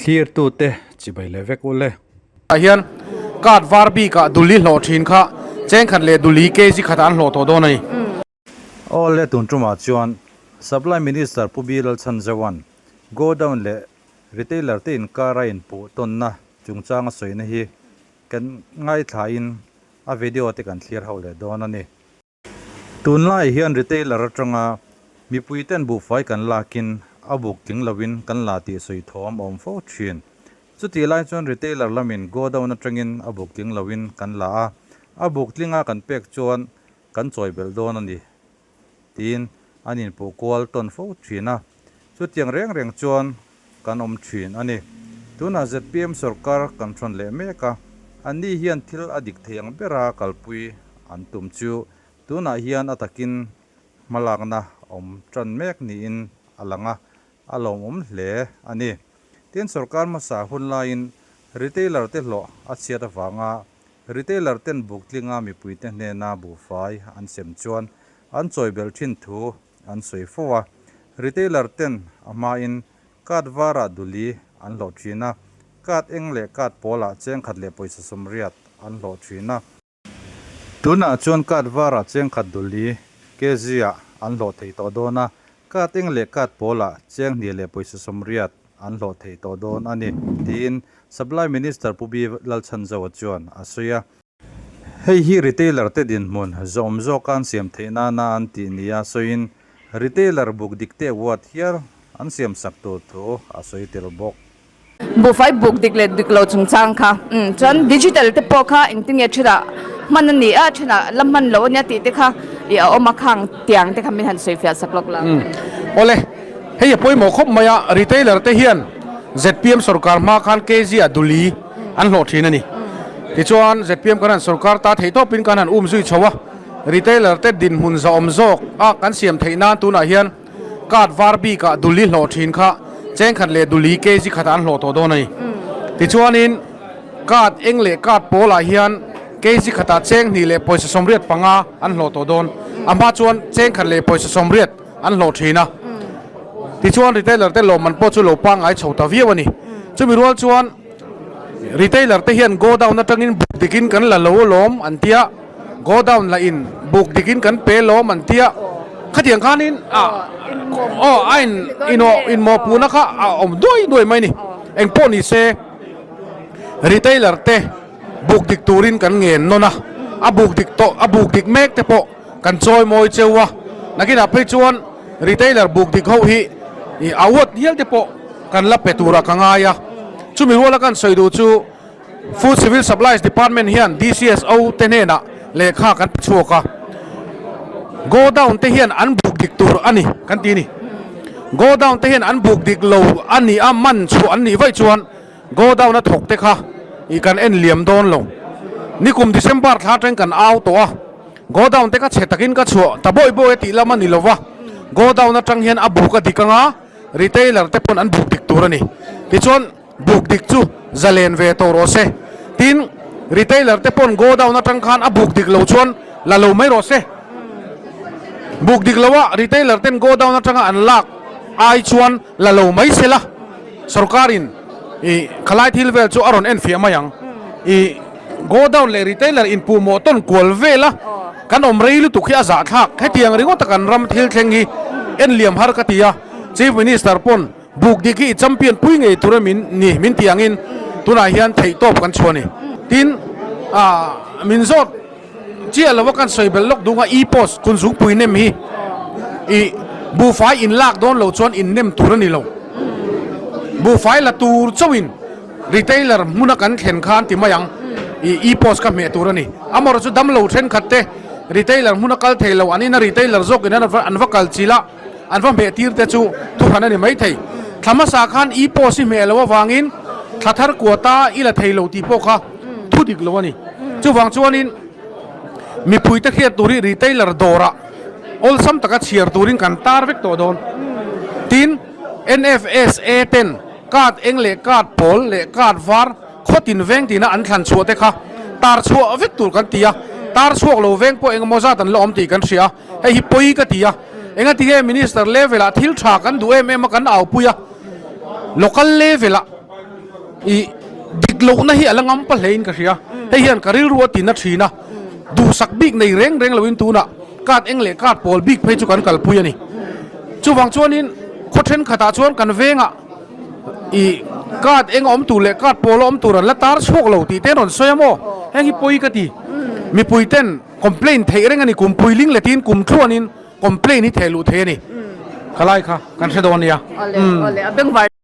Thlirtute chibai leh vek ule. Ah hian card var bikah duli hlawh thin kha chengkhat leh duli kg khatah an hlawh tawh dawn a ni. Awle tun tumah chuan Supply Minister Pu Bi Lalchhanzaua'n Godown leh Retailer te inkara inpuh tawnna chungchanga sawina hi kan ngaithlain a video te kan thlir ho leh dawn a ni. Tunlai hian retailer atanga mipui ten buhfai kan lakin a buk tling loin kan la tih sawi thawm a awm fo thin. Chutih lai chuan retailer lamin godown atangin a buk tling loin kan la a, a buk tlinga kan pek chuan kan chawi belh dawn a ni tiin an inpuh kual tawn fo thin a. Chutiang reng reng chuan kan awm thin a ni. Tunah zpm sorkar kan thawn leh mek a, anni hian thil a dik thei ang bera kalpui an tum chu tunah hian a takin hmalakna awm tan mek niin a lang a, a lawmawm hle a ni. Tin, sorkar hmasa hun laiin retailer te hlawh a chhiat avanga retailer ten buktlinga mipuite hnena buhfai an sem chuan an chawi belh thin thu an sawi fo a, retailer ten a hmain card varah duli an hlawh thin a, card eng leh card pawlah chengkhat leh pawisa 80 an hlawh thin a. Tunah chuan card varah chengkhat duli kg ah an hlawh thei tawh dawn a, card eng leh card pawlah 2 leh pawisa 80 an hlawh thei tawh dawn a ni, tiin Supply Minister Pu B Lalchhanzoa chuan a sawi a. Hei hi retailer te dinhmun zawm zawka an siam theih nana an tih nia sawiin retailer buk dik te award hial an siam sak tur thu a sawi tel bawk. Buhfai buk dik leh dik lo chungchang kha chuan digital te pawh kha engtin nge thenah hman a ni a, thenah la hman lo a nia tih te kha ih a awm a khang tiang te kha min han sawi fiah sak lawk la. Awle, hei a pawimawh khawp mai a, retailer te hian zpm sorkar hma khan kg ah duli an hlawh thin a ni. Tichuan, zpm kan han sorkar ta theih tawpin kan han um zui chho a, retailer te dinhmun zahawm zawk a kan siam theih nan tunah hian card var bikah duli hlawh thin kha chengkhat leh duli kg khatah an hlawh tawh dawn a ni. Tichuanin, card eng leh card pawlah hian kg khatah 2 leh pawisa 85 an hlawh tawh dawn. A hma chuan 1 leh pawisa 80 an hlawh thin a. Tichuan, retailer te lawmman pawh chu lo pangngai chho ta viau a ni. Chumi rual chuan. Retailer te hian godown atangin buk dikin kan la lo alawm an tia, godown lah in buk dikin kan pe lawm an tia, khatiang khanin ah aw a in inawh inmawhpuhna kha a awm duai duai mai a ni. Engpawh ni se retailer te buk dik turin kan ngen nawn a, a buk dik tawh a buk dik mek te pawh kan chawi mawi cheu a, nakinah phei chuan retailer buk dik ho hi ih award hial te pawh kan la pe turah ka ngai a, chumi ruala kan sawi duh chu Food Civil Supplies Department hian DCSO te hnenah lehkha kan pe chhuak a, godown te hian an buk dik tur a ni kan ti a ni. Godown te hian an buk dik lo a nih a, man chhuah an nih vaih chuan godown a thawk te kha ih kan en liam dawn lo. Nikum December thla atangin kan au tawh a, godown te kha chhe takin ka chhuah ta bawi bawi a tih lam a ni lo va, godown atang hian a buk a dik anga, Retailer te pawn an buk dik tur a ni. Tichuan buk dik chu zalen ve tawh rawh se. Tin, retailer te pawn godown atang khan a buk dik lo chuan la lo mai rawh se. Buk dik lo a retailer ten godown atanga an lak ai chuan la lo mai se la. Sorkarin ih khalai thil vel chu a rawn enfiah mai ang. Ih godown leh retailer inpuhmawh tawn kual vel a kan awm rei lutuk hi a zahthlak. Hetiang ringawt a kan ram thil thleng hi en liam har ka ti a. Chief Minister pawn buk dik hi i champion pui ngei tur a min ni min tih angin tunah hian theihtawp kan chhuah a ni. Tin, ah min zawt. Chiah lova kan sawi belh lawk dung a e-post kunzungpui nem hi i buhfai in lak dawn loh chuan in nem tur a ni lo. Buhfai la tur chauhin retailer hmuna kan thlen khan ti mai ang i e-post kha hmeh tur a ni. Amaherawhchu chu damlo thenkhat te retailer hmuna kal thei lo an ina retailer zawkin an va kal chilh a an va hmeh tir te chu thuhran a ni mai thei. Thla hmasa khan e-post i hmeh loh avangin thla thar kuata i la thei lo tih pawh kha thu dik lo a ni. Chuvang chuanin mipuite hriat tur hi retailer dawrah awlsam taka chhiar turin kan tar vek tawh dawn. Tin, NFSA ten card eng leh card pawl leh card var khawtin veng tina an thlan chhuah te kha tar chhuah vek tur kan ti a, tar chhuak lo veng pawh engemaw zat an la awm tih kan hria a, hei hi pawi ka ti a. Engati nge minister level ah thil tha kan duh em em a kan aupui a, local level ah. I dik lohna hi a la ngam pa hlein ka hria. Hei hian ka rilru a tina thin a, duhsak bik nei reng reng loin tunah card eng leh card pawl bik phei chu kan kalpui a ni. Chuvang chuanin khaw thenkhatah chuan kan vengah i card eng a awm tur leh card pawl a awm tur an la tar chhuak lo tih te an rawn sawi a maw? Heng hi pawi ka ti. Mipui ten complaint theih reng a ni, kum puiling letin kum thluanin complaint hi theh luh theih a ni. Khalai kha kan hre dawn nia. Awle, awle, a bengvar.